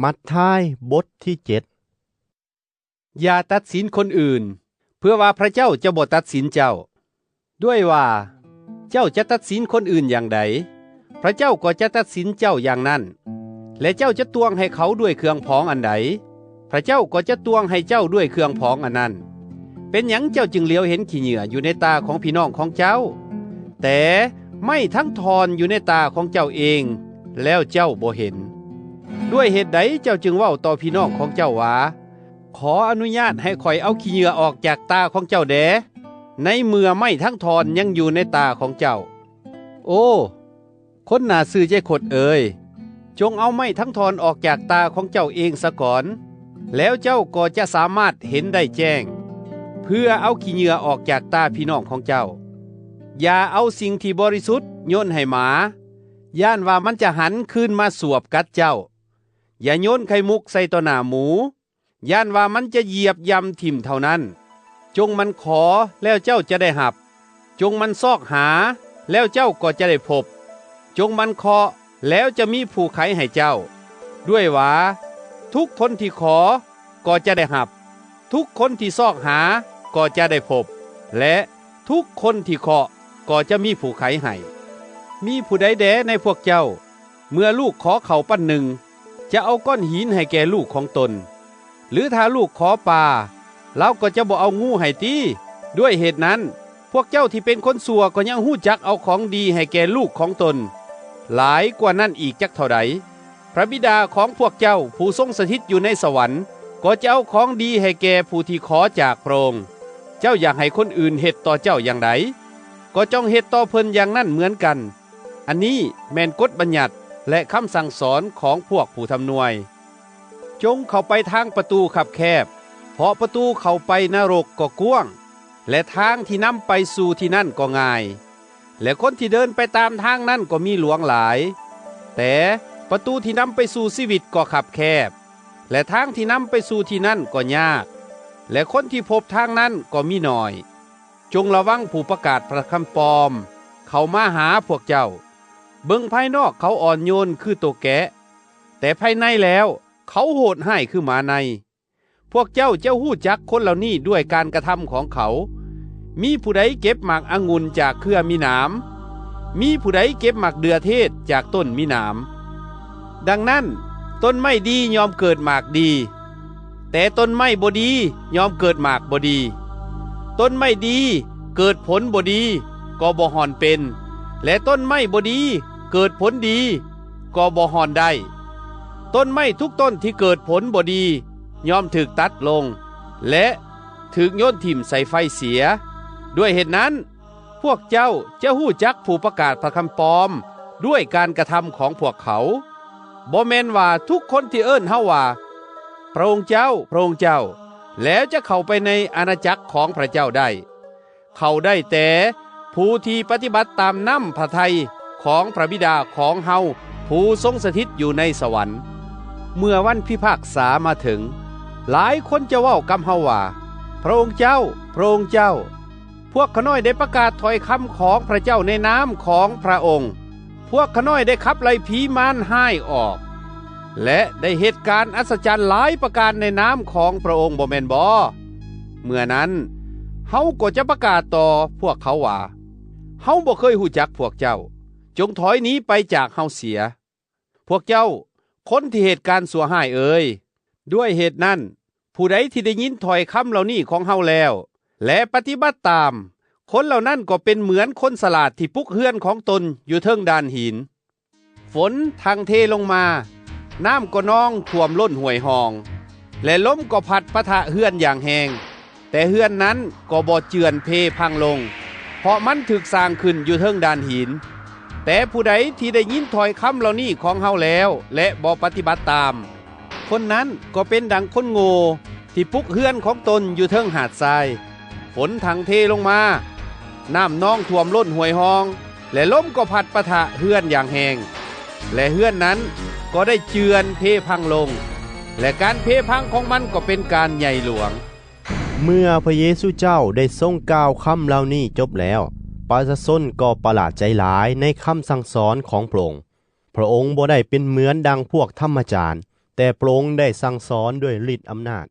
ມັດທາຍ ບົດທີເຈັດ. ຢ່າຕັດສິນຄົນອື່ນ, ເພື່ອວ່າພຣະເຈົ້າຈະບໍ່ຕັດສິນເຈົ້າ. ດ້ວຍວ່າເຈົ້າຈະຕັດສິນຄົນອື່ນຢ່າງໃດ, ພຣະເຈົ້າກໍຈະຕັດສິນເຈົ້າຢ່າງນັ້ນ, ແລະ ເຈົ້າຈະຕວງໃຫ້ເຂົາດ້ວຍເຄື່ອງພອງອັນໃດ, ພຣະເຈົ້າກໍຈະຕວງໃຫ້ເຈົ້າດ້ວຍເຄື່ອງພອງອັນນັ້ນ. ເປັນຫຍັງເຈົ້າຈຶ່ງຫຼຽວເຫັນຂີ້ເຫຍື້ອຢູ່ໃນຕາຂອງພີ່ນ້ອງຂອງເຈົ້າ, ແຕ່ໄມ້ທັງທ່ອນຢູ່ໃນຕາຂອງເຈົ້າເອງແລ້ວເຈົ້າບໍ່ເຫັນ? ດ້ວຍເຫດໃດເຈົ້າຈຶ່ງເວົ້າຕໍ່ພີ່ນ້ອງຂອງເຈົ້າວ່າ, ຂໍອະນຸຍາດໃຫ້ຂ້ອຍເອົາຂີ້ເຫຍື້ອອອກຈາກຕາຂອງເຈົ້າແດ່, ໃນເມື່ອໄມ້ທັງທ່ອນຍັງຢູ່ໃນຕາຂອງເຈົ້າ? ໂອ້ ຄົນໜ້າຊື່ໃຈຄົດເອີຍ, ຈົ່ງເອົາໄມ້ທັງທ່ອນອອກຈາກຕາຂອງເຈົ້າເອງສາກ່ອນ, ແລ້ວເຈົ້າກໍຈະສາມາດເຫັນໄດ້ແຈ້ງ, ເພື່ອເອົາຂີ້ເຫຍື້ອອອກຈາກຕາພີ່ນ້ອງຂອງເຈົ້າ. ຢ່າເອົາສິ່ງທີ່ບໍລິສຸດໂຍນໃຫ້ໝາ, ຢ້ານວ່າມັນຈະຫັນຄືນມາສວບກັດເຈົ້າ. ຢ່າໂຍນໄຂ່ມຸກໃສ່ຕໍ່ໜ້າໝູ, ຢ້ານວ່າມັນຈະຢຽບຢ່ຳຖິ້ມເທົ່ານັ້ນ. ຈົ່ງໝັ່ນຂໍ, ແລ້ວເຈົ້າຈະໄດ້ຮັບ. ຈົ່ງໝັ່ນຊອກຫາ, ແລ້ວເຈົ້າກໍຈະໄດ້ພົບ. ຈົ່ງໝັ່ນເຄາະ, ແລ້ວຈະມີຜູ້ໄຂໃຫ້ເຈົ້າ. ດ້ວຍວ່າທຸກຄົນທີ່ຂໍກໍຈະໄດ້ຮັບ, ທຸກຄົນທີ່ຊອກຫາກໍຈະໄດ້ພົບ, ແລະ ທຸກຄົນທີ່ເຄາະກໍຈະມີຜູ້ໄຂໃຫ້. ມີຜູ້ໃດແດ່ໃນພວກເຈົ້າ, ເມື່ອລູກຂໍເຂົ້າປັ້ນໜຶ່ງ, ຈະເອົາກ້ອນຫີນໃຫ້ແກ່ລູກຂອງຕົນ? ຫຼືຖ້າລູກຂໍປາ, ລາວກໍຈະບໍ່ເອົາງູໃຫ້ຕິ? ດ້ວຍເຫດນັ້ນ, ພວກເຈົ້າທີ່ເປັນຄົນຊົ່ວກໍຍັງຮູ້ຈັກເອົາຂອງດີໃຫ້ແກ່ລູກຂອງຕົນ ຫຼາຍກວ່ານັ້ນອີກຈັກເທົ່າໃດ! ພຣະບິດາຂອງພວກເຈົ້າຜູ້ຊົງສະຖິດຢູ່ໃນສະຫວັນ ກໍຈະເອົາຂອງດີໃຫ້ແກ່ຜູ້ທີ່ຂໍຈາກພຣະອົງ. ເຈົ້າຢາກໃຫ້ຄົນອື່ນເຮັດຕໍ່ເຈົ້າຢ່າງໃດ, ກໍຈົ່ງເຮັດຕໍ່ເພິ່ນຢ່າງນັ້ນເໝືອນກັນ. ອັນນີ້ແມ່ນກົດບັນຍັດ ແລະ ຄຳສັ່ງສອນຂອງພວກຜູ້ທຳນວຍ. ຈົ່ງເຂົ້າໄປທາງປະຕູຄັບແຄບ, ເພາະປະຕູເຂົ້າໄປນະລົກກໍກວ້າງ, ແລະ ທາງທີ່ນຳໄປສູ່ທີ່ນັ້ນກໍງ່າຍ, ແລະ ຄົນທີ່ເດີນໄປຕາມທາງນັ້ນກໍມີຫຼວງຫຼາຍ. ແຕ່ປະຕູທີ່ນຳໄປສູ່ຊີວິດກໍຄັບແຄບ, ແລະ ທາງທີ່ນຳໄປສູ່ທີ່ນັ້ນກໍຍາກ, ແລະ ຄົນທີ່ພົບທາງນັ້ນກໍມີໜ້ອຍ. ຈົ່ງລະວັງຜູ້ປະກາດພຣະຄຳປອມເຂົ້າມາຫາພວກເຈົ້າ. ເບິ່ງພາຍນອກເຂົາອ່ອນໂຍນຄືໂຕແກະ, ແຕ່ພາຍໃນແລ້ວເຂົາໂຫດຮ້າຍຄືໝາໄນ. ພວກເຈົ້າຈະຮູ້ຈັກຄົນເຫຼົ່ານີ້ດ້ວຍການກະທຳຂອງເຂົາ. ມີຜູ້ໃດເກັບໝາກອະງຸ່ນຈາກເຄືອມີໜາມ? ມີຜູ້ໃດເກັບໝາກເດື່ອເທດຈາກຕົ້ນມີໜາມ? ດັ່ງນັ້ນ, ຕົ້ນໄມ້ດີຍ່ອມເກີດໝາກດີ, ແຕ່ຕົ້ນໄມ້ບໍ່ດີຍ່ອມເກີດໝາກບໍ່ດີ. ຕົ້ນໄມ້ດີເກີດຜົນບໍ່ດີກໍບໍ່ຮ່ອນເປັນ, ແລະ ຕົ້ນໄມ້ບໍ່ດີເກີດຜົນດີກໍບໍ່ຮ່ອນໄດ້. ຕົ້ນໄມ້ທຸກຕົ້ນທີ່ເກີດຜົນບໍ່ດີຍ່ອມຖືກຕັດລົງ ແລະ ຖືກໂຍນຖິ້ມໃສ່ໄຟເສຍ. ດ້ວຍເຫດນັ້ນ, ພວກເຈົ້າຈະຮູ້ຈັກຜູ້ປະກາດພຣະຄຳປອມດ້ວຍການກະທຳຂອງພວກເຂົາ. ບໍ່ແມ່ນວ່າທຸກຄົນທີ່ເອີ້ນເຮົາວ່າ, ພຣະອົງເຈົ້າ, ພຣະອົງເຈົ້າ, ແລ້ວຈະເຂົ້າໄປໃນອານາຈັກຂອງພຣະເຈົ້າໄດ້. ເຂົ້າໄດ້ແຕ່ຜູ້ທີ່ປະຕິບັດຕາມນ້ຳພຣະໄທຂອງພຣະບິດາຂອງເຮົາຜູ້ຊົງສະຖິດຢູ່ໃນສະຫວັນ. ເມື່ອວັນພິພາກສາມາເຖິງ, ຫຼາຍຄົນຈະເວົ້າກັບເຮົາວ່າ, ພຣະອົງເຈົ້າ, ພຣະອົງເຈົ້າ, ພວກຂ້ານ້ອຍໄດ້ປະກາດຖ້ອຍຄຳຂອງພຣະເຈົ້າໃນນາມຂອງພຣະອົງ. ພວກຂ້ານ້ອຍໄດ້ຂັບໄລ່ຜີມານຮ້າຍອອກ ແລະ ໄດ້ເຮັດການອັດສະຈັນຫຼາຍປະການໃນນາມຂອງພຣະອົງ, ບໍ່ແມ່ນບໍ? ເມື່ອນັ້ນ, ເຮົາກໍຈະປະກາດຕໍ່ພວກເຂົາວ່າ, ເຮົາບໍ່ເຄີຍຮູ້ຈັກພວກເຈົ້າ, ຈົ່ງຖອຍໜີໄປຈາກເຮົາເສຍ, ພວກເຈົ້າຄົນທີ່ເຮັດການຊົ່ວຮ້າຍເອີຍ. ດ້ວຍເຫດນັ້ນ, ຜູ້ໃດທີ່ໄດ້ຍິນຖ້ອຍຄຳເຫຼົ່ານີ້ຂອງເຮົາແລ້ວ ແລະ ປະຕິບັດຕາມ, ຄົນເຫຼົ່ານັ້ນກໍເປັນເໝືອນຄົນສະຫຼາດທີ່ປຸກເຮືອນຂອງຕົນຢູ່ເທິງດານຫີນ. ຝົນທັ່ງເທລົງມາ, ນ້ຳກໍນອງຖ້ວມລົ້ນຫ້ວຍຮ່ອງ, ແລະ ລົມກໍພັດປະທະເຮືອນຢ່າງແຮງ, ແຕ່ເຮືອນນັ້ນກໍບໍ່ເຈື່ອນເພພັງລົງ, ເພາະມັນຖືກສ້າງຂຶ້ນຢູ່ເທິງດານຫີນ. ແຕ່ຜູ້ໃດທີ່ໄດ້ຍິນຖ້ອຍຄຳເຫຼົ່ານີ້ຂອງເຮົາແລ້ວ ແລະ ບໍ່ປະຕິບັດຕາມ, ຄົນນັ້ນກໍເປັນດັ່ງຄົນໂງ່ທີ່ປຸກເຮືອນຂອງຕົນຢູ່ເທິງຫາດຊາຍ. ຝົນຖັ່ງເທລົງມາ, ນ້ຳນອງຖ້ວມລົ້ນຫ້ວຍຮ່ອງ, ແລະ ລົມກໍພັດປະທະເຮືອນຢ່າງແຮງ, ແລະ ເຮືອນນັ້ນກໍໄດ້ເຈື່ອນເພພັງລົງ, ແລະ ການເພພັງຂອງມັນກໍເປັນການໃຫຍ່ຫຼວງ. ເມື່ອພຣະເຢຊູເຈົ້າໄດ້ຊົງກ່າວຄຳເຫຼົ່ານີ້ຈົບແລ້ວ, ປະຊາຊົນກໍປະຫຼາດໃຈຫຼາຍໃນຄຳສັ່ງສອນຂອງພຣະອົງ. ພຣະອົງບໍ່ໄດ້ເປັນເໝືອນດັ່ງພວກທຳມະຈານ ແຕ່ພະອົງໄດ້ສັ່ງສອນດ້ວຍລິດອຳນາດ